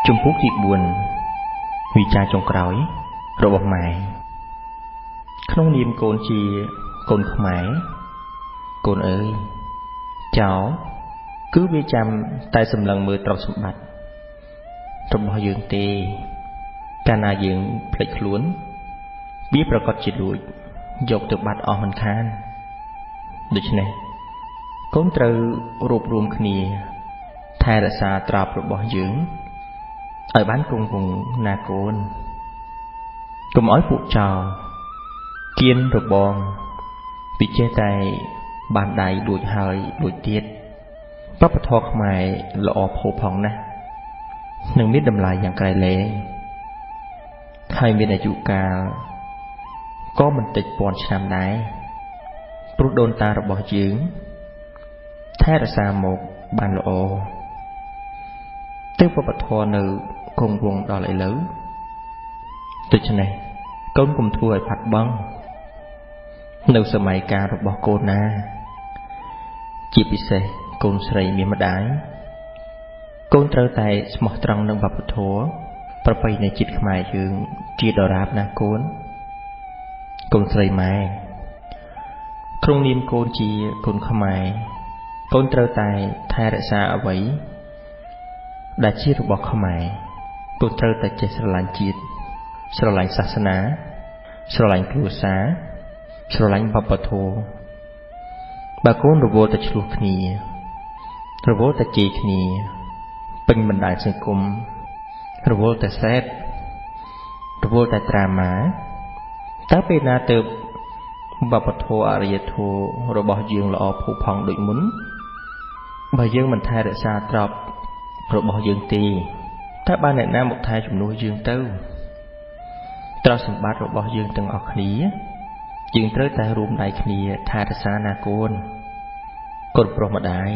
ជំពូកទី4វិចារចុងក្រោយរបស់ម៉ែក្នុងនាមកូនជាកូនខ្មែរកូនអើយចោរគឺវាចាំតែសម្លឹងមើលទ្រព្យសម្បត្តិរបស់យើងទេកាលណាយើងភ្លេចខ្លួនវាប្រកាសជាលួចយកទៅបាត់អស់មិនខានដូច្នេះកូនត្រូវរួបរួមគ្នាថែរក្សាទ្រព្យរបស់យើងឲ្យបានគង់វង្សណាកូនកុំឲ្យពួកចោរគៀនរបងពីចេះតែបានដៃលួចហើយលួចទៀតវប្បធម៌ខ្មែរល្អផូរផង់ណាស់នឹងមានតម្លៃយ៉ាងក្រៃលែងហើយមានអាយុកាលក៏មិនតិចពាន់ឆ្នាំដែរព្រោះដូនតារបស់យើងថែរក្សាមកបានល្អទើបវប្បធម៌នៅគង់វង្សដល់ឥឡូវដូច្នេះកូនកុំធ្វើឲ្យបាត់បង់នៅសម័យកាលរបស់កូនណាជាពិសេសកូនស្រីមានម្ដាយកូនត្រូវតែស្មោះត្រង់នឹងវប្បធម៌ប្រពៃណីជាតិខ្មែរយើងជាដរាបណាកូនកូនស្រីម៉ែក្នុងនាមកូនជាកូនខ្មែរកូនត្រូវតែថែរក្សាអ្វីដែលជារបស់ខ្មែរកូនត្រូវតែចេះស្រឡាញ់ជាតិស្រឡាញ់សាសនាស្រឡាញ់គ្រួសារស្រឡាញ់វប្បធម៌បើកូនរវល់តែឆ្លោះគ្នារវល់តែជេរគ្នាពេញបណ្ដាញសង្គមរវល់តែសេតរវល់តែត្រាម៉ាតើពេលណាទៅវប្បធម៌អរិយធម៌របស់យើងល្អផូរផង់ដូចមុនបើយើងមិនថែរក្សាទ្រព្យរបស់យើងទេតើបានអ្នកណាមកថែជំនួសយើងទៅទ្រព្យសម្បត្តិរបស់យើងទាំងអស់គ្នាយើងត្រូវតែរួមដៃគ្នាថែរក្សាណាកូនកូនប្រុសម្ដាយ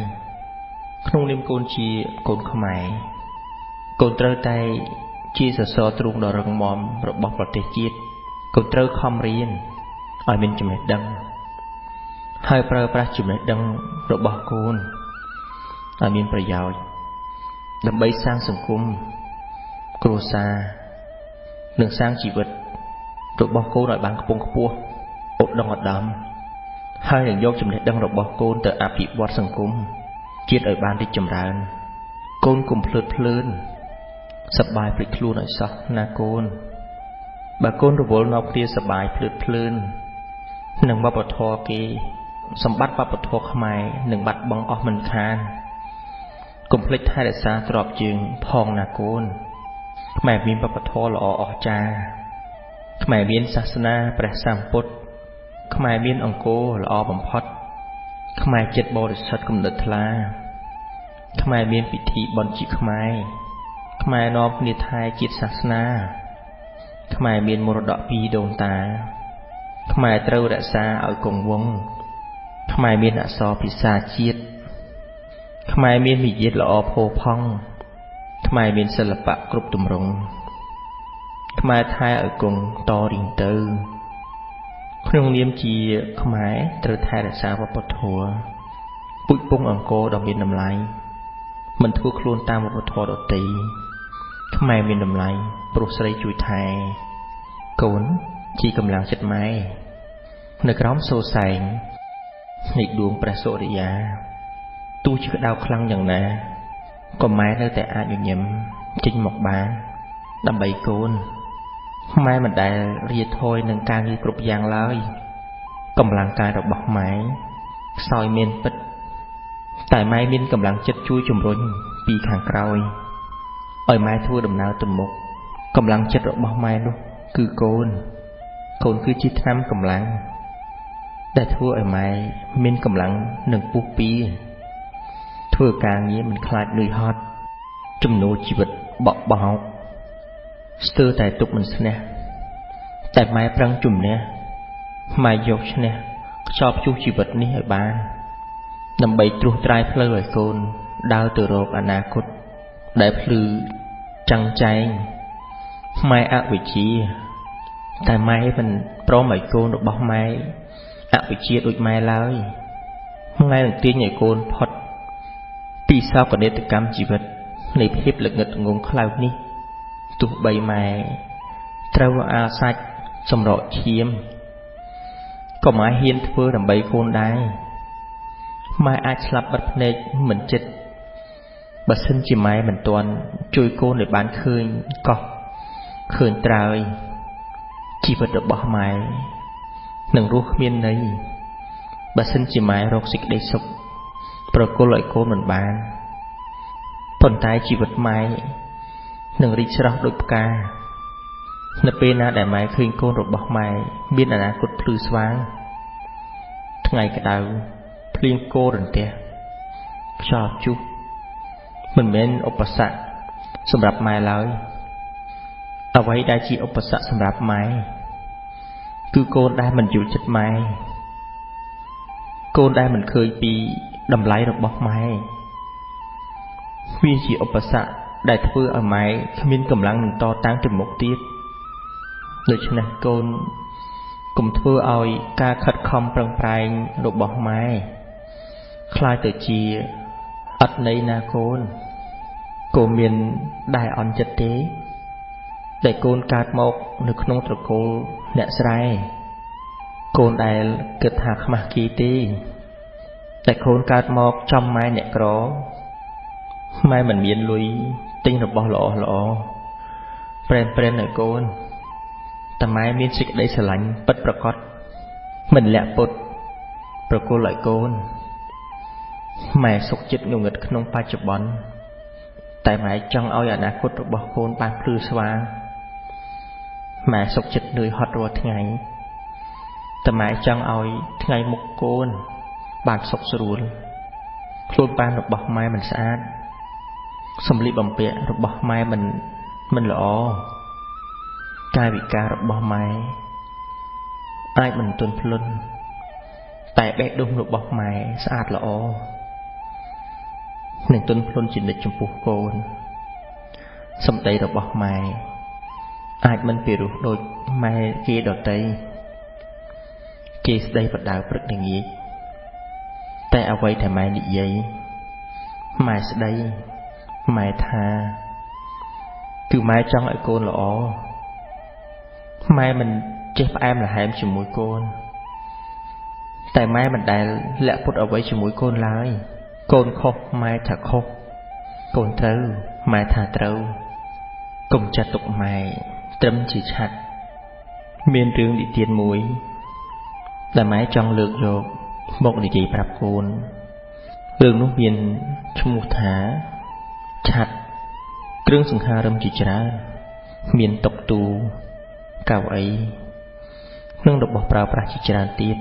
ក្នុងនាមកូនជាកូនខ្មែរកូនត្រូវតែជាសសរទ្រូងដ៏រឹងមាំរបស់ប្រទេសជាតិកូនត្រូវខំរៀនឲ្យមានចំណេះដឹងហើយប្រើប្រាស់ចំណេះដឹងរបស់កូនឲ្យមានប្រយោជន៍ដើម្បីសាងសង្គមគ្រួសារនិងសាងជីវិតរបស់កូនឲ្យបានខ្ពង់ខ្ពស់ឧត្តមឧត្តមហើយនឹងយកចំណេះដឹងរបស់កូនទៅអភិវឌ្ឍសង្គមជាតិឲ្យបានរីកចម្រើនកូនកុំភ្លើតភ្លើនសប្បាយភ្លេចខ្លួនឲ្យសោះណាកូនបើកូនរវល់នាំគ្នាសប្បាយភ្លើតភ្លើននឹងវប្បធម៌គេសម្បត្តិវប្បធម៌ខ្មែរនឹងបាត់បង់អស់មិនខានកុំភ្លេចថែរក្សាទ្រព្យជើងផងណាកូនខ្មែរមានវប្បធម៌ល្អអស្ចារ្យខ្មែរមានសាសនាព្រះសម្ពុទ្ធខ្មែរមានអង្គរល្អបំផុតខ្មែរចិត្តបរិសុទ្ធគំនិតថ្លាខ្មែរមានពិធីបុណ្យជាខ្មែរខ្មែរនាំគ្នាថែជាតិសាសនាខ្មែរមានមរតកពីដូនតាខ្មែរត្រូវរក្សាឲ្យគង់វង្សខ្មែរមានអក្សរភាសាជាតិខ្មែរមានវិញ្ញាណល្អផូរផង់ខ្មែរមានសិល្បៈគ្រប់ទម្រង់ខ្មែរថែឲ្យគង់តរៀងទៅក្នុងនាមជាខ្មែរត្រូវថែរក្សាវប្បធម៌ពូជពងអង្គរដ៏មានតម្លៃមិនធ្វើខ្លួនតាមវប្បធម៌ដទៃខ្មែរមានតម្លៃព្រោះស្រីជួយថែកូនជាកម្លាំងចិត្តម៉ែនៅក្រោមសូរសែងនៃដួងព្រះសុរិយាទោះជាក្តៅខ្លាំងយ៉ាងណាក៏ម៉ែនៅតែអាចញញឹមចេញមកបានដើម្បីកូនម៉ែមិនដែលរាថយនឹងការងារគ្រប់យ៉ាងឡើយកម្លាំងកាយរបស់ម៉ែខ្សោយមានពិតតែម៉ែមានកម្លាំងចិត្តជួយជំរុញពីខាងក្រោយឲ្យម៉ែធ្វើដំណើរទៅមុខកម្លាំងចិត្តរបស់ម៉ែនោះគឺកូនកូនគឺជាថ្នាំកម្លាំងដែលធ្វើឲ្យម៉ែមានកម្លាំងនិងពុះពៀធ្វើការងារមិនខ្លាចនឿយហត់ចំណូលជីវិតបក់បោកស្ទើរតែទុកមិនស្នះតែម៉ែប្រឹងជំនះម៉ែយកឈ្នះខ្យល់ព្យុះជីវិតនេះឲ្យបានដើម្បីត្រួសត្រាយផ្លូវឲ្យកូនដើរទៅរកអនាគតដែលភ្លឺចាំងចែងម៉ែអវិជ្ជាតែម៉ែមិនព្រមឲ្យកូនរបស់ម៉ែអវិជ្ជាដូចម៉ែឡើយម៉ែនឹងទាញឲ្យកូនផុតពីសោកនាដកម្មជីវិត នៃភាពល្ងឹតល្ងងខ្លៅនេះទោះបីម៉ែត្រូវអាសាច់សម្រកឈាមក៏ម៉ែហ៊ានធ្វើដើម្បីកូនដែរម៉ែអាចស្លាប់បិទភ្នែកមិនចិត្តបើសិនជាម៉ែមិនទាន់ជួយកូនឲ្យបានឃើញកោះឃើញត្រើយជីវិតរបស់ម៉ែនឹងរស់គ្មានន័យបើសិនជាម៉ែរកសេចក្តីសុខប្រគល់ឲ្យកូនមិនបានប៉ុន្តែជីវិតម៉ែនឹងរីកស្រស់ដូចផ្កានៅពេលណាដែលម៉ែឃើញកូនរបស់ម៉ែមានអនាគតភ្លឺស្វាងថ្ងៃក្តៅភ្លៀងគោរន្ទះខ្យល់ព្យុះមិនមែនឧបសគ្គសម្រាប់ម៉ែឡើយអ្វីដែលជាឧបសគ្គសម្រាប់ម៉ែគឺកូនដែលមិនយល់ចិត្តម៉ែកូនដែលមិនឃើញពីតម្លៃរបស់ម៉ែវាជាឧបសគ្គដែលធ្វើឲ្យម៉ែគ្មានកម្លាំងនឹងតតាំងទៅមុខទៀតដូច្នេះកូនកុំធ្វើឲ្យការខិតខំប្រឹងប្រែងរបស់ម៉ែក្លាយទៅជាអត់ន័យណាកូនកូនមានដែរអន់ចិត្តទេដែលកូនកើតមកនៅក្នុងត្រកូលអ្នកស្រែកូនដែលគិតថាខ្មាស់គេទេតែកូនកើតមកចំម៉ែអ្នកក្រម៉ែមិនមានលុយទិញរបស់ល្អល្អប្រែមឲ្យកូនតែម៉ែមានសេចក្តីស្រឡាញ់ពិតប្រាកដមិនលាក់ពុតប្រគល់ឲ្យកូនម៉ែសុខចិត្តងងឹតក្នុងបច្ចុប្បន្នតែម៉ែចង់ឲ្យអនាគតរបស់កូនបានភ្លឺស្វាងម៉ែសុខចិត្តនឿយហត់រាល់ថ្ងៃតែម៉ែចង់ឲ្យថ្ងៃមុខកូនបានសុខស្រួលខ្លួនបានរបស់ម៉ែមិនស្អាតសម្លៀកបំពាក់របស់ម៉ែមិនល្អកាយវិការរបស់ម៉ែអាចមិនទន់ភ្លន់តែបេះដូងរបស់ម៉ែស្អាតល្អនឹងទន់ភ្លន់ជានិច្ចចំពោះកូនសម្ដីរបស់ម៉ែអាចមិនពិរោះដូចម៉ែគេដទៃគេស្ដីបដៅព្រឹកល្ងាចតែអ្វីដែលម៉ែនិយាយម៉ែស្ដីម៉ែថាគឺម៉ែចង់ឲ្យកូនល្អម៉ែមិនចេះផ្អែមល្ហែមជាមួយកូនតែម៉ែមិនដែលលាក់ពុតអ្វីជាមួយកូនឡើយកូនខុសម៉ែថាខុសកូនត្រូវម៉ែថាត្រូវកុំចាត់ទុកម៉ែត្រឹមជាឆាត់មានរឿងនិទានមួយដែលម៉ែចង់លើកយកមកនិយាយប្រាប់កូនរឿងនោះមានឈ្មោះថាឆាត់គ្រឿងសង្ហារឹមជាច្រើនមានតុកទូកៅអីនិងរបស់ប្រើប្រាស់ជាច្រើនទៀត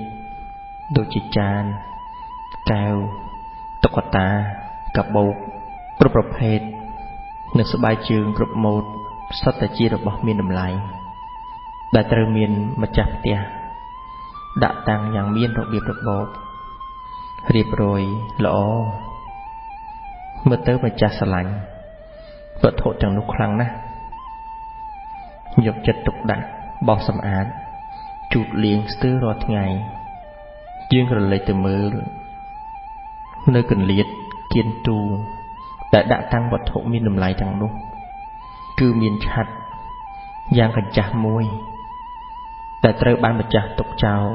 ដូចជាចានកែវតុក្កតាកាបូបគ្រប់ប្រភេទនិងស្បែកជើងគ្រប់ម៉ូដសុទ្ធតែជារបស់មានតម្លៃដែលត្រូវមានម្ចាស់ផ្ទះដាក់តាំងយ៉ាងមានរបៀបរបបរៀបរយល្អមើលទៅម្ចាស់ស្រឡាញ់វត្ថុទាំងនោះខ្លាំងណាស់យកចិត្តទុកដាក់បោសសម្អាតជូតលាងស្ទើររាល់ថ្ងៃយើងក្រឡេកទៅមើលនៅកន្លៀតគៀនទូដែលដាក់តាំងវត្ថុមានតម្លៃទាំងនោះគឺមានឆ័ត្រយ៉ាងកញ្ចាស់មួយដែលត្រូវបានម្ចាស់ទុកចោល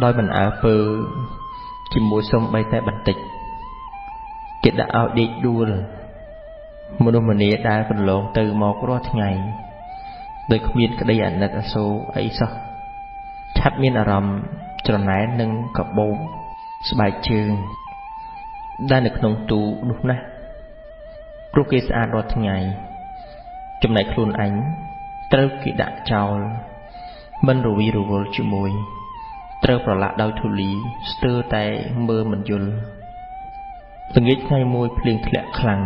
ដោយមិនអើពើជាមួយសូម្បីតែបន្តិចគេដាក់ឲ្យដេកដួលមនុស្សម្នាដែលកន្លងទៅមករាល់ថ្ងៃដោយគ្មានក្តីអាណិតអាសូរអីសោះឆាត់មានអារម្មណ៍ច្រណែននឹងកាបូបស្បែកជើងដែលនៅក្នុងទូនោះណាស់ព្រោះគេស្អាតរាល់ថ្ងៃចំណែកខ្លួនអញត្រូវគេដាក់ចោលមិនរវីរវល់ជាមួយត្រូវប្រឡាក់ដោយធូលីស្ទើរតែមើលមិនយល់ល្ងាចថ្ងៃមួយភ្លៀងធ្លាក់ខ្លាំង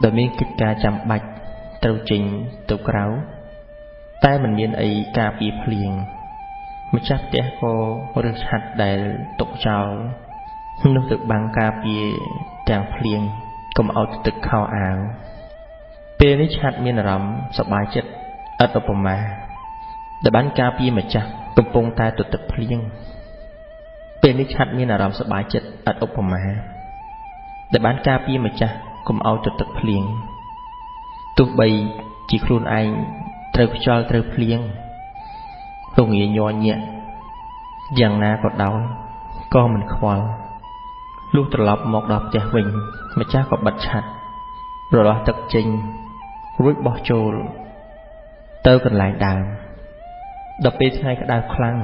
ដោយមានកិច្ចការចាំបាច់ត្រូវចេញទៅក្រៅតែមិនមានអីការពារភ្លៀងម្ចាស់ផ្ទះក៏រើសឆាត់ដែលទុកចោលនោះទៅបាំងការពារទាំងភ្លៀងកុំឲ្យទឹកខោអាវពេលនេះឆាត់មានអារម្មណ៍សប្បាយចិត្តឥតឧបមាដែលបានការពារម្ចាស់កំពុងតែទទឹកភ្លៀងពេលនេះឆាត់មានអារម្មណ៍សប្បាយចិត្តឥតឧបមាដែលបានការពារម្ចាស់ កុំឲ្យទៅទឹកភ្លៀងទោះបីជាខ្លួនឯងត្រូវខ្យល់ត្រូវភ្លៀងរងាញ័រញាក់យ៉ាងណាក៏ដោយក៏មិនខ្វល់លុះត្រឡប់មកដល់ផ្ទះវិញម្ចាស់ក៏បិទឆ័ត្ររលាស់ទឹកចេញរួចបោះចូលទៅកន្លែងដើមដល់ពេលថ្ងៃក្តៅខ្លាំង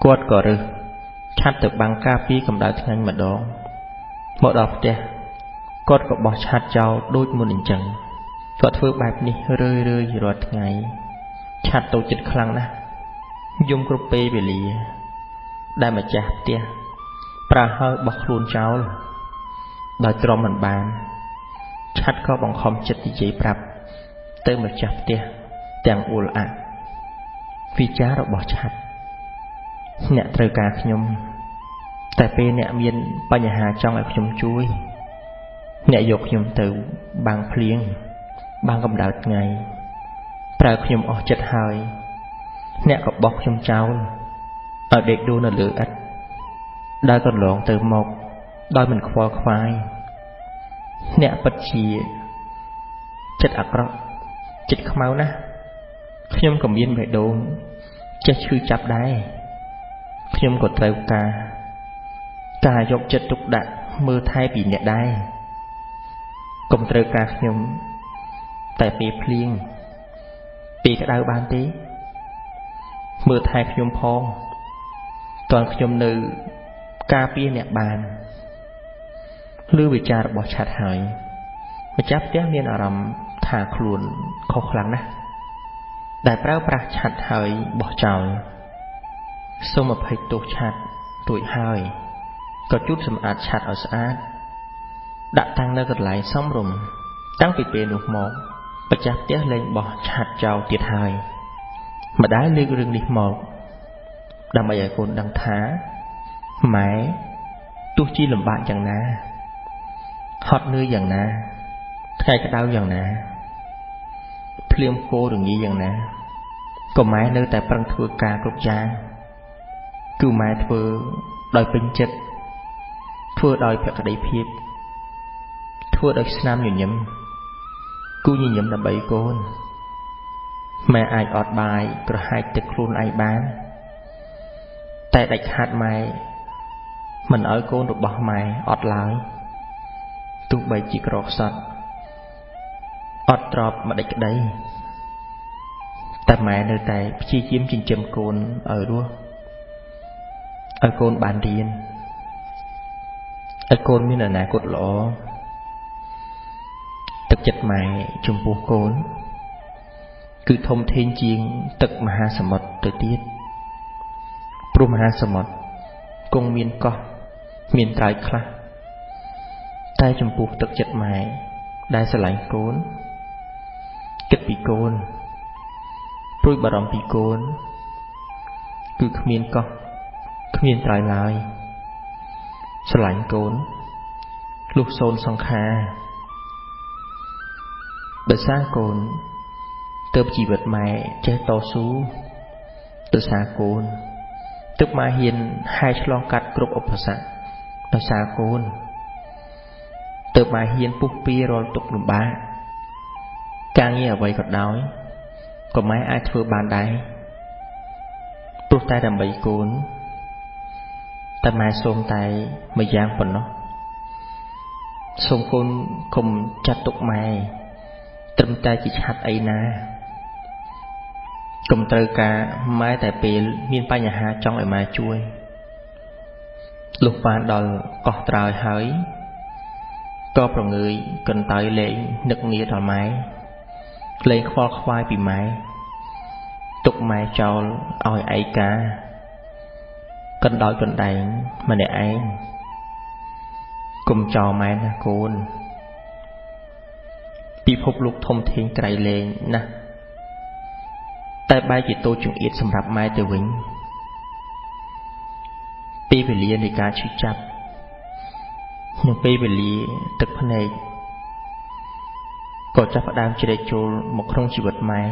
គាត់ក៏រើសឆ័ត្រទៅបាំងការពារកម្ដៅថ្ងៃម្ដងមកដល់ផ្ទះគាត់ក៏បោះឆ័ត្រចោលដូចមុនអញ្ចឹងគាត់ធ្វើបែបនេះរឿយៗរាល់ថ្ងៃឆ័ត្រតូចចិត្តខ្លាំងណាស់យំគ្រប់ពេលវេលាដែលម្ចាស់ផ្ទះប្រើហើយបោះខ្លួនចោលដោយទ្រាំមិនបានឆ័ត្រក៏បង្ខំចិត្តនិយាយប្រាប់ទៅម្ចាស់ផ្ទះទាំងអួលអាក់វិចាររបស់ឆ័ត្រអ្នកត្រូវការខ្ញុំតែពេលអ្នកមានបញ្ហាចង់ឲ្យខ្ញុំជួយអ្នកយកខ្ញុំទៅបាំងភ្លៀងបាំងកម្ដៅថ្ងៃប្រើខ្ញុំអស់ចិត្តហើយអ្នកក៏បោះខ្ញុំចោលឲ្យដេកដួលនៅលើឥដ្ឋដើរកន្លងទៅមកដោយមិនខ្វល់ខ្វាយអ្នកពិតជាចិត្តអាក្រក់ចិត្តខ្មៅណាស់ខ្ញុំក៏មានបេះដូងចេះឈឺចាប់ដែរខ្ញុំក៏ត្រូវការយកចិត្តទុកដាក់មើលថែពីអ្នកដែរកុំត្រូវការខ្ញុំតែពេលភ្លៀងពេលក្តៅបានទេមើលថែខ្ញុំផងតើខ្ញុំនៅការពារអ្នកបានឬវិចាររបស់ឆ័ត្រហើយម្ចាស់ផ្ទះមានអារម្មណ៍ថាខ្លួនខុសខ្លាំងណាស់ដែលប្រើប្រាស់ឆ័ត្រហើយបោះចោលសូមអភ័យទោសឆ័ត្ររួចហើយក៏ជូតសម្អាតឆ័ត្រឲ្យស្អាតដាក់តាំងនៅកន្លែងសមរម្យតាំងពីពេលនោះមកម្ចាស់ផ្ទះលែងបោះឆ័ត្រចោលទៀតហើយម្ដាយលើករឿងនេះមកដើម្បីឲ្យកូនដឹងថាម៉ែទោះជាលំបាកយ៉ាងណាហត់នឿយយ៉ាងណាថ្ងៃក្តៅយ៉ាងណាភ្លៀងគោរងាយ៉ាងណាក៏ម៉ែនៅតែប្រឹងធ្វើការគ្រប់យ៉ាងគឺម៉ែធ្វើដោយពេញចិត្តធ្វើដោយភក្តីភាពធ្វើដោយស្នាមញញឹមគូញញឹមដើម្បីកូនម៉ែអាចអត់បាយក្រហាយទឹកខ្លួនឯងបានតែដាច់ខាតម៉ែមិនឲ្យកូនរបស់ម៉ែអត់ឡើយទោះបីជាក្រខ្សត់អត់ទ្រព្យម្ដេចក្តីតែម៉ែនៅតែព្យាយាមចិញ្ចឹមកូនឲ្យរស់ឲ្យកូនបានរៀនឲ្យកូនមានអនាគតល្អទឹកចិត្តម៉ែចំពោះកូនគឺធំធេងជាងទឹកមហាសមុទ្រទៅទៀតព្រោះមហាសមុទ្រគង់មានកោះមានត្រើយខ្លះតែចំពោះទឹកចិត្តម៉ែដែលស្រឡាញ់កូនគិតពីកូនព្រួយបារម្ភពីកូនគឺគ្មានកោះគ្មានត្រើយឡើយស្រឡាញ់កូនលុះសូនសង្ខារដោយសារកូនទើបជីវិតម៉ែចេះតស៊ូដោយសារកូនទើបម៉ែហ៊ានហែឆ្លងកាត់គ្រប់ឧបសគ្គដោយសារកូនទើបម៉ែហ៊ានពុះពៀរាល់ទុក្ខលំបាកការងារអ្វីក៏ដោយក៏ម៉ែអាចធ្វើបានដែរព្រោះតែដើម្បីកូនតែម៉ែសូមតែមួយយ៉ាងប៉ុណ្ណោះសូមកូនកុំចាត់ទុកម៉ែត្រឹមតែជាឆ័ត្រអីណាកុំត្រូវការម៉ែតែពេលមានបញ្ហាចង់ឲ្យម៉ែជួយលុះបានដល់កោះត្រើយហើយក៏ប្រងើយកន្តើយលែងនឹកងាដល់ម៉ែលែងខ្វល់ខ្វាយពីម៉ែទុកម៉ែចោលឲ្យឯកាកណ្ដោយកណ្ដែងម្នាក់ឯងកុំចោលម៉ែណាកូនពិភពលោកធំធេងក្រៃលែងណាស់តែបែរជាតូចចង្អៀតសម្រាប់ម៉ែទៅវិញពេលវេលានៃការឈឺចាប់និងពេលវេលាទឹកភ្នែកក៏ចាប់ផ្ដើមជ្រែកចូលមកក្នុងជីវិតម៉ែ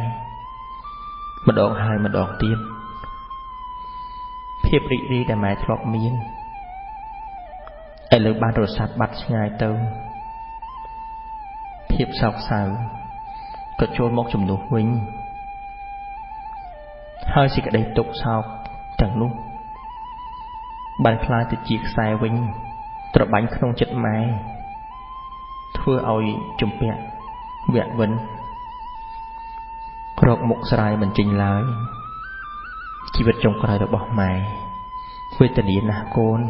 ម្ដងហើយម្ដងទៀតភាពរីករាយដែលម៉ែធ្លាប់មានឥឡូវបានរសាត់បាត់ឆ្ងាយទៅ ភាពសោកសៅក៏ចូលមកជំនួសវិញហើយសេចក្តីទុក្ខសោកទាំងនោះបានក្លាយទៅជាខ្សែវិញត្របាញ់ក្នុងចិត្តម៉ែធ្វើឲ្យជំពាក់វៈវិនរកមុខស្រាយមិនចេញឡើយជីវិតចុងក្រោយរបស់ម៉ែវេទនាណាស់កូន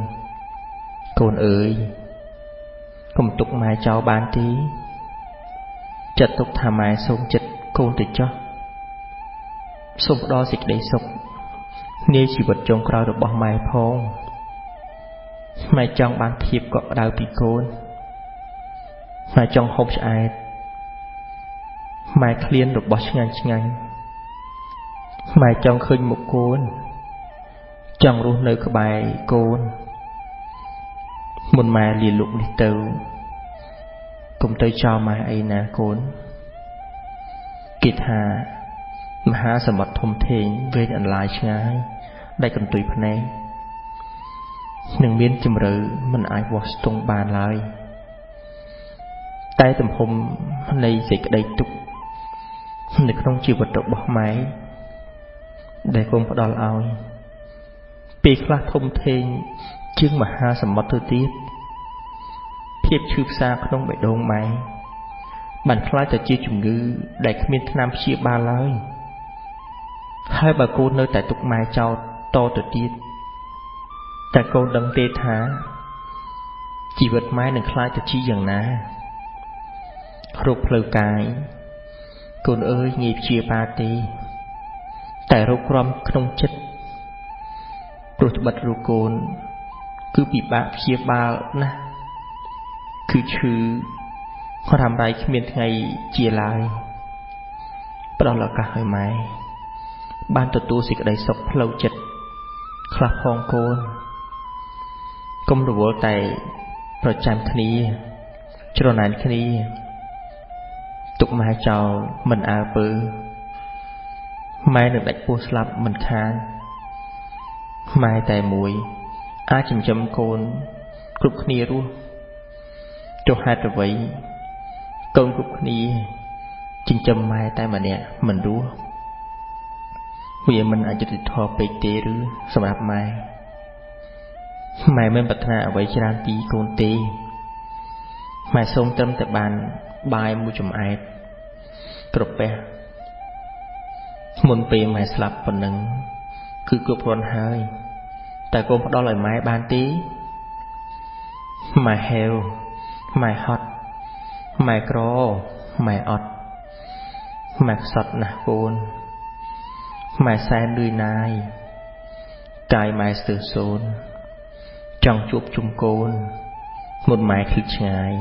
កូនអើយកុំទុកម៉ែចោលបានទេចាត់ទុកថាម៉ែសូមចិត្តកូនទៅចោះសូមផ្ដល់សេចក្តីសុខនាជីវិតចុងក្រោយរបស់ម៉ែផងម៉ែចង់បានភាពកក់ក្ដៅពីកូនម៉ែចង់ហូបឆ្អែតម៉ែឃ្លានរបស់ឆ្ងាញ់ឆ្ងាញ់ម៉ែចង់ឃើញមុខកូនចង់រស់នៅក្បែរកូនមុនម៉ែលាលោកនេះទៅកុំទៅចោលម៉ែអីណាកូនគេថាមហាសមុទ្រធំធេងវែងអន្លាយឆ្ងាយដែលកន្ទុយភ្នែកនឹងមានជម្រៅមិនអាចវាស់ស្ទង់បានឡើយតែទំហំនៃសេចក្តីទុក្ខនៅក្នុងជីវិតរបស់ម៉ែដែលកូនផ្ដល់ឲ្យពេលខ្លះធំធេងជាងមហាសមុទ្រទៅទៀតភាពឈឺផ្សាក្នុងបេះដូងម៉ែបានក្លាយទៅជាជំងឺដែលគ្មានថ្នាំព្យាបាលឡើយហើយបើកូននៅតែទុកម៉ែចោលតទៅទៀតតែកូនដឹងទេថាជីវិតម៉ែនឹងក្លាយទៅជាយ៉ាងណារោគផ្លូវកាយកូនអើយងាយព្យាបាលទេតែរោគក្រំក្នុងចិត្តព្រោះត្បិតរោគកូនគឺពិបាកព្យាបាលណាស់គឺឈឺរ៉ាំរ៉ៃគ្មានថ្ងៃជាឡើយផ្ដល់ឱកាសឲ្យម៉ែបានទទួលសេចក្តីសុខផ្លូវចិត្តខ្លះផងកូនកុំរវល់តែប្រចាំគ្នាច្រណែនគ្នាទុកម៉ែចោលមិនអើពើម៉ែនឹងដាច់ពោះស្លាប់មិនខានម៉ែតែមួយអាចចិញ្ចឹមកូនគ្រប់គ្នារស់ចុះហេតុអ្វីកូនគ្រប់គ្នាចិញ្ចឹមម៉ែតែម្នាក់មិនរស់វាមិនអយុត្តិធម៌ពេកទេឬសម្រាប់ម៉ែម៉ែមិនប្រាថ្នាអ្វីច្រើនពីកូនទេម៉ែសូមត្រឹមតែបានបាយមួយចំអែតក្រពះមុនពេលម៉ែស្លាប់ប៉ុណ្ណឹងគឺគ្រប់គ្រាន់ហើយតែកូនផ្ដល់ឲ្យម៉ែបានទេម៉ែហេវម៉ែហត់ម៉ែក្រម៉ែអត់ម៉ែខ្សត់ណាស់កូនម៉ែសែននឿយណាយកាយម៉ែស្ទើរសូន្យចង់ជួបជុំកូនមុនម៉ែឃ្លីតឆ្ងាយ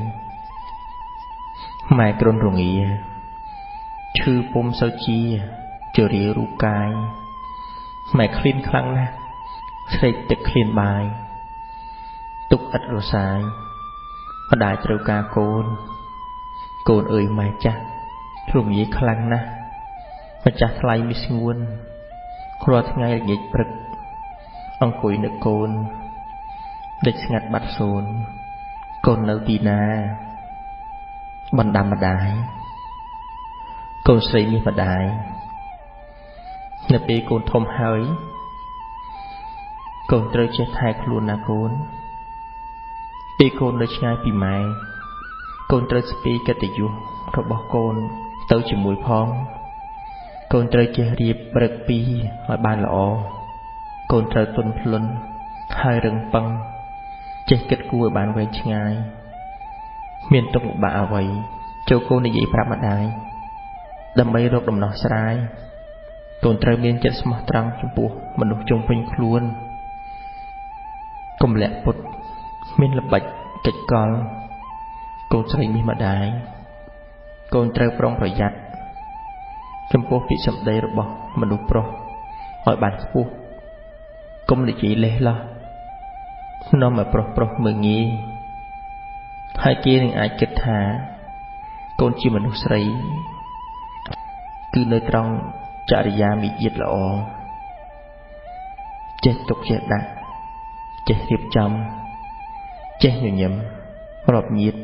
ម៉ែគ្រុនរងាឈឺពុំសូវជាជរារូបកាយម៉ែឃ្លានខ្លាំងណាស់ស្រេកទឹកឃ្លានបាយទុកឥតរសាយម្ដាយត្រូវការកូនកូនអើយម៉ែចាស់រងាខ្លាំងណាស់ម្ចាស់ថ្លៃមីស្ងួនរាល់ថ្ងៃល្ងាចព្រឹកអង្គុយនឹកកូនដេកស្ងាត់បាត់សូន្យកូននៅទីណាបណ្ដាំម្ដាយកូនស្រីនេះម្ដាយនៅពេលកូនធំហើយកូនត្រូវចេះថែខ្លួនណាកូនពេលកូននៅឆ្ងាយពីម៉ែកូនត្រូវស្ពាយកិត្តិយសរបស់កូនទៅជាមួយផងកូនត្រូវចេះរៀបរឹកពីឲ្យបានល្អកូនត្រូវទន់ភ្លន់ហើយរឹងប៉ឹងចេះគិតគូរឲ្យបានវែងឆ្ងាយមានទុក្ខលំបាកអ្វីចូលកូននិយាយប្រាប់ម្ដាយដើម្បីរកដំណោះស្រាយកូនត្រូវមានចិត្តស្មោះត្រង់ចំពោះមនុស្សជុំវិញខ្លួនកុំលាក់ពុតមានល្បិចកិច្ចកលកូនស្រីនេះម្ដាយកូនត្រូវប្រុងប្រយ័ត្នចំពោះពាក្យសម្ដីរបស់មនុស្សប្រុសឲ្យបានខ្ពស់កុំនិយាយលេះលោះនាំឲ្យប្រុសមើលងាយហើយគេនឹងអាចគិតថាកូនជាមនុស្សស្រីគឺនៅត្រង់ចរិយាមារយាទល្អចេះទុកចេះដាក់ចេះរៀបចំចេះញញឹមរាប់ញាត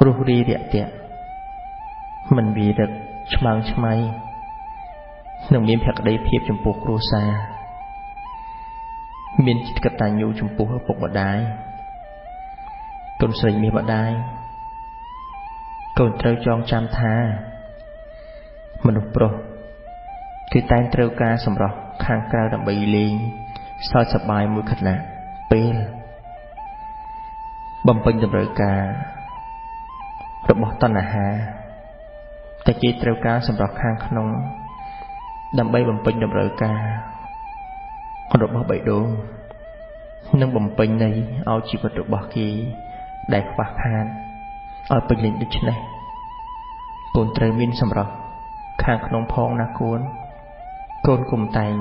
រស់រាយរាក់ទាក់ មិនវារឹកឆ្មើងឆ្មៃនិងមានភក្តីភាពចំពោះគ្រួសារមានចិត្តកតញ្ញូចំពោះឪពុកម្ដាយកូនស្រីមាសម្ដាយកូនត្រូវចងចាំថាមនុស្សប្រុសគេតែងត្រូវការសម្រស់ខាងក្រៅដើម្បីលេងសើចសប្បាយមួយខណៈពេលបំពេញតម្រូវការរបស់តណ្ហាតែគេត្រូវការសម្រស់ខាងក្នុងដើម្បីបំពេញតម្រូវការរបស់បេះដូងនិងបំពេញន័យឲ្យជីវិតរបស់គេដែលខ្វះខាតឲ្យពេញលេញដូច្នេះកូនត្រូវមានសម្រស់ខាងក្នុងផងណាកូនកូនគុំតែង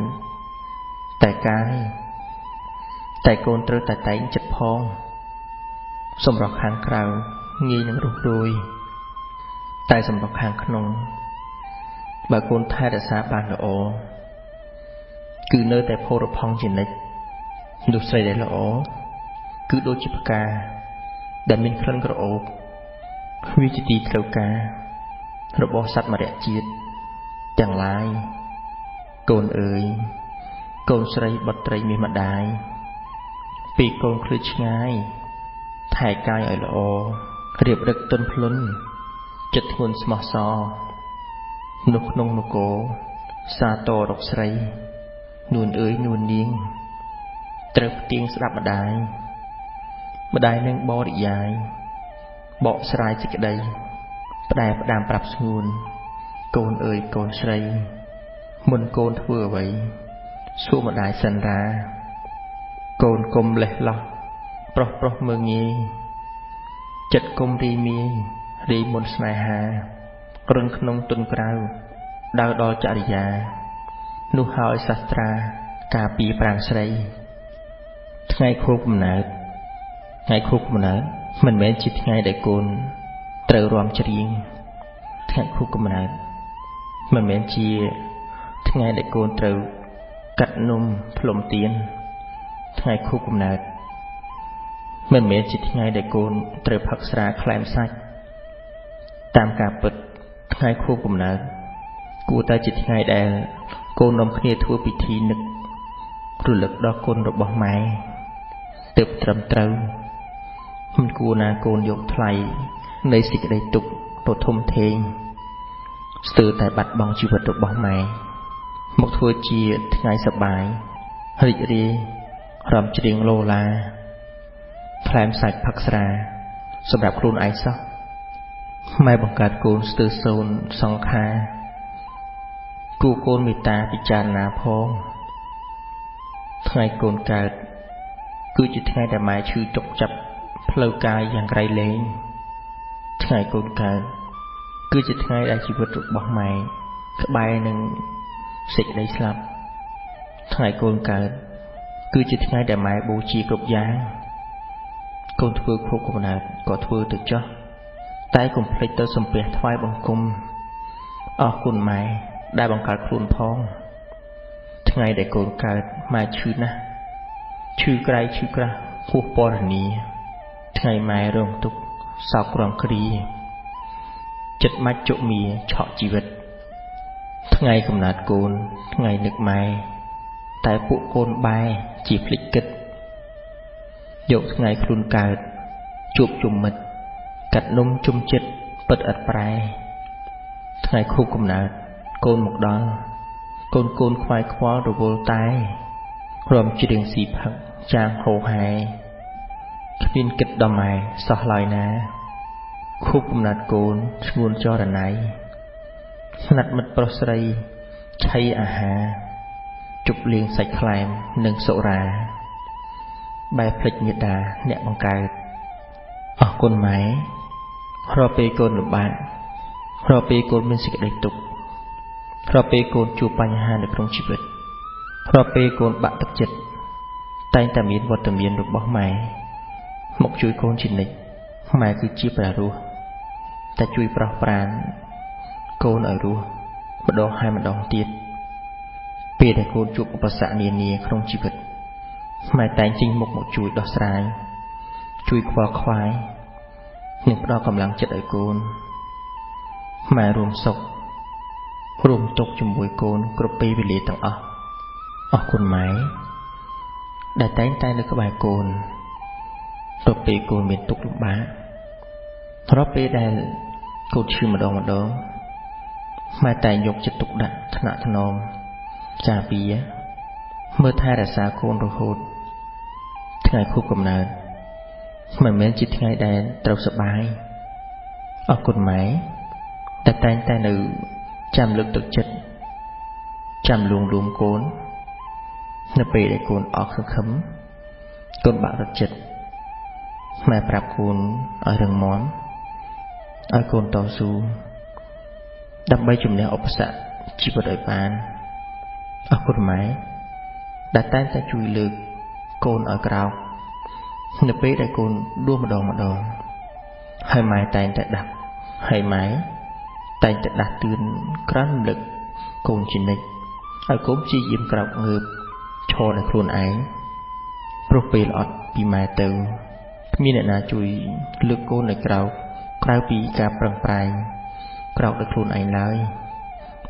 តែកាយតែកូនត្រូវតែតែងចិត្តផងសម្រស់ខាងក្រៅងាយនឹងរុះរួយតែសម្រស់ខាងក្នុងបើកូនថែរក្សាបានល្អគឺនៅតែផូរផង់ជានិច្ចនោះស្រីដែលល្អគឺដូចជាផ្កាដែលមានក្លិនក្រអូបវាជាទីត្រូវការរបស់សត្វមរជាតិទាំងឡាយកូនអើយកូនស្រីបុត្រីមាសម្ដាយពីកូនឃ្លាតឆ្ងាយថែកាយឲ្យល្អរៀបរឹកទន់ភ្លន់ចិត្តធ្ងន់ស្មោះសរនោះក្នុងនគរសាទររកស្រីនួនអើយនួននាងត្រូវផ្ទៀងស្ដាប់ម្ដាយម្ដាយនឹងបរិយាយបកស្រាយសេចក្តីផ្ដែផ្ដាំប្រាប់ស្ងួនកូនអើយកូនស្រីមុនកូនធ្វើអ្វីសួរម្ដាយសិនរាកូនគុំលេះលោះប្រុសប្រុសមើងងាយចិត្តគុំរីមាយរីមុនស្នេហារឹងក្នុងទុនក្រៅដើរដល់ចរិយានោះហើយសាស្ត្រាការពីប្រាំស្រីថ្ងៃខួបកំណើតថ្ងៃខួបកំណើតមិនមែនជាថ្ងៃដែលកូនត្រូវរាំច្រៀងថ្ងៃខួបកំណើតមិនមែនជាថ្ងៃដែលកូនត្រូវកាត់នំផ្លុំទៀនថ្ងៃខួបកំណើតមិនមែនជាថ្ងៃដែលកូនត្រូវផឹកស្រាក្លែមសាច់តាមការពិតថ្ងៃខួបកំណើតគួរតែជាថ្ងៃដែលកូននាំគ្នាធ្វើពិធីនឹករលឹកដល់គុណរបស់ម៉ែទើបត្រឹមត្រូវមិនគួរណាកូនយកថ្លៃនៃសេចក្តីទុក្ខដ៏ធំធេងស្ទើរតែបាត់បង់ជីវិតរបស់ម៉ែមកធ្វើជាថ្ងៃសប្បាយរីករាយរំច្រៀងលោឡាផ្លែមសាច់ផឹកស្រាសម្រាប់ខ្លួនឯងសោះម៉ែបង្កើតកូនស្ទើរសូន្យសង្ខារគូកូនមេត្តាពិចារណាផងថ្ងៃកូនកើតគឺជាថ្ងៃដែលម៉ែឈឺចុកចាប់ផ្លូវកាយយ៉ាងក្រៃលែងថ្ងៃកូនកើតគឺជាថ្ងៃដែលជីវិតរបស់ម៉ែក្បែរនឹងសេចក្តីស្លាប់ថ្ងៃកូនកើតគឺជាថ្ងៃដែលម៉ែបូជាគ្រប់យ៉ាងកូនធ្វើខួបកំណើតក៏ធ្វើទៅចោះតែកុំភ្លេចទៅសំពះថ្វាយបង្គំអរគុណម៉ែដែលបង្កើតខ្លួនផងថ្ងៃដែលកូនកើតម៉ែឈឺណាស់ឈឺក្រៃឈឺក្រាស់ហួសពរនីថ្ងៃម៉ែរងទុក្ខសោកក្រំគ្រាចិត្តម៉ាច់ជុមាឆក់ជីវិតថ្ងៃកំណើតកូនថ្ងៃនឹកម៉ែតែពួកកូនបែជាភ្លេចគិតយកថ្ងៃខ្លួនកើតជួបជុំមិត្តកាត់នំជុំចិត្តពិតឥតប្រែថ្ងៃខួបកំណើតកូនមកដល់កូនកូនខ្វាយខ្វល់រវល់តែរំច្រៀងស៊ីផឹកចាងហោហែគ្មានគិតដល់ម៉ែសោះឡើយណាខួបកំណើតកូនស្ងួនចរណៃស្និទ្ធមិត្តប្រុសស្រីឆៃអាហារជប់លៀងសាច់ក្លែមនិងសុរាបែរភ្លេចមេដាអ្នកបង្កើតអរគុណម៉ែរាល់ពេលកូនលំបាករាល់ពេលកូនមានសេចក្តីទុក្ខរាល់ពេលកូនជួបបញ្ហានៅក្នុងជីវិតរាល់ពេលកូនបាក់ទឹកចិត្តតែងតែមានវត្តមានរបស់ម៉ែមកជួយកូនជានិច្ចម៉ែគឺជាព្រះរស់តែជួយប្រោះប្រានកូនឲ្យរស់ម្ដងហើយម្ដងទៀតពេលដែលកូនជួបឧបសគ្គនានាក្នុងជីវិតម៉ែតែងចេញមុខមកជួយដោះស្រាយជួយខ្វល់ខ្វាយនិងផ្ដល់កម្លាំងចិត្តឲ្យកូន ម៉ែរួមសុខរួមទុក្ខជាមួយកូនគ្រប់ពេលវេលាទាំងអស់អរគុណម៉ែដែលតែងតែនៅក្បែរកូនរាល់ពេលកូនមានទុក្ខលំបាករាល់ពេលដែលកូនឈឺម្ដងម្ដងម៉ែតែងយកចិត្តទុកដាក់ថ្នាក់ថ្នមការពារមើលថែរក្សាកូនរហូតថ្ងៃខួបកំណើតមិនមែនជាថ្ងៃដែលត្រូវសប្បាយអរគុណម៉ែតែតែងតែនៅចាំលើកទឹកចិត្តចាំលួងលោមកូននៅពេលដែលកូនអស់សង្ឃឹមកូនបាក់រត់ចិត្តម៉ែប្រាប់កូនឲ្យរឹងមាំឲ្យកូនតស៊ូដើម្បីជំនះឧបសគ្គជីវិតឲ្យបានអរគុណម៉ែដែលតែងតែជួយលើកកូនឲ្យក្រោកនៅពេលដែលកូនដួលម្ដងម្ដងហើយម៉ែតែងតែដាស់ហើយម៉ែតែងតែដាស់តឿនក្រានរំលឹកកូនជានិច្ចឲ្យកូនព្យាយាមក្រោកងើបឈរដោយខ្លួនឯងព្រោះពេលអត់ពីម៉ែទៅគ្មានអ្នកណាជួយលើកកូនឲ្យក្រោកក្រៅពីការប្រឹងប្រែងក្រោកដោយខ្លួនឯងឡើយ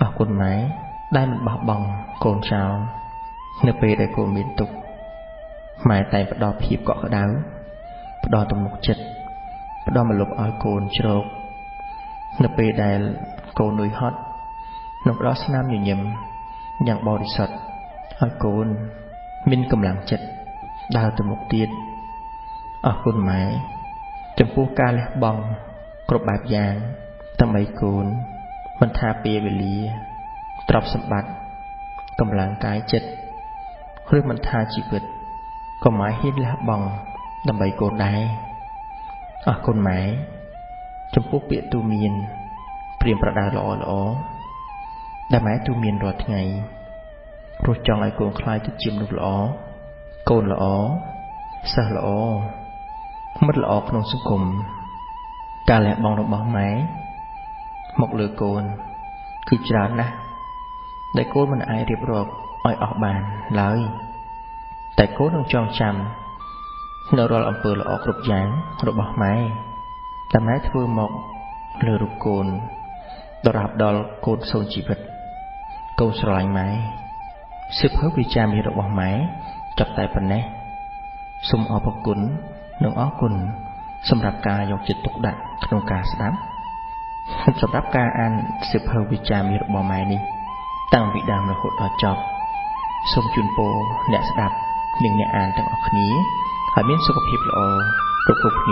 អរគុណម៉ែដែលមិនបោះបង់កូនចោលនៅពេលដែលកូនមានទុក្ខម៉ែតែងផ្ដល់ភាពកក់ក្ដៅផ្ដល់ទំនុកចិត្តផ្ដល់ម្លប់ឲ្យកូនជ្រកនៅពេលដែលកូននឿយហត់និងផ្ដល់ស្នាមញញឹមយ៉ាងបរិសុទ្ធឲ្យកូនមានកម្លាំងចិត្តដើរទៅមុខទៀតអរគុណម៉ែចំពោះការលះបង់គ្រប់បែបយ៉ាងដើម្បីកូនមិនថាពេលវេលាទ្រព្យសម្បត្តិកម្លាំងកាយចិត្តឬមិនថាជីវិតក៏ម៉ែហ៊ានលះបង់ដើម្បីកូនដែរអរគុណម៉ែចំពោះពាក្យទូមានព្រាមប្រដៅល្អល្អដែលម៉ែទូមានរាល់ថ្ងៃព្រោះចង់ឲ្យកូនក្លាយទៅជាមនុស្សល្អកូនល្អសិស្សល្អមិត្តល្អក្នុងសង្គមការលះបង់របស់ម៉ែមកលើកូនគឺច្រើនណាស់ដែលកូនមិនអាចរៀបរាប់ឲ្យអស់បានឡើយតែកូននឹងចងចាំនៅរាល់អំពើល្អគ្រប់យ៉ាងរបស់ម៉ែតែម៉ែធ្វើមកលើរូបកូនដរាបដល់កូនសូន្យជីវិតកូនស្រឡាញ់ម៉ែសៀវភៅវិចារមាសរបស់ម៉ែចាប់តែប៉ុណ្ណេះសូមអរគុណនិងអរគុណសម្រាប់ការយកចិត្តទុកដាក់ក្នុងការស្ដាប់សម្រាប់ការអានសៀវភៅវិចារមាសរបស់ម៉ែនេះតាំងពីដើមរហូតដល់ចប់សូមជូនពរអ្នកស្ដាប់និងអ្នកអានទាំងអស់គ្នាឲ្យមានសុខភាពល្អគ្រប់ៗគ្នា។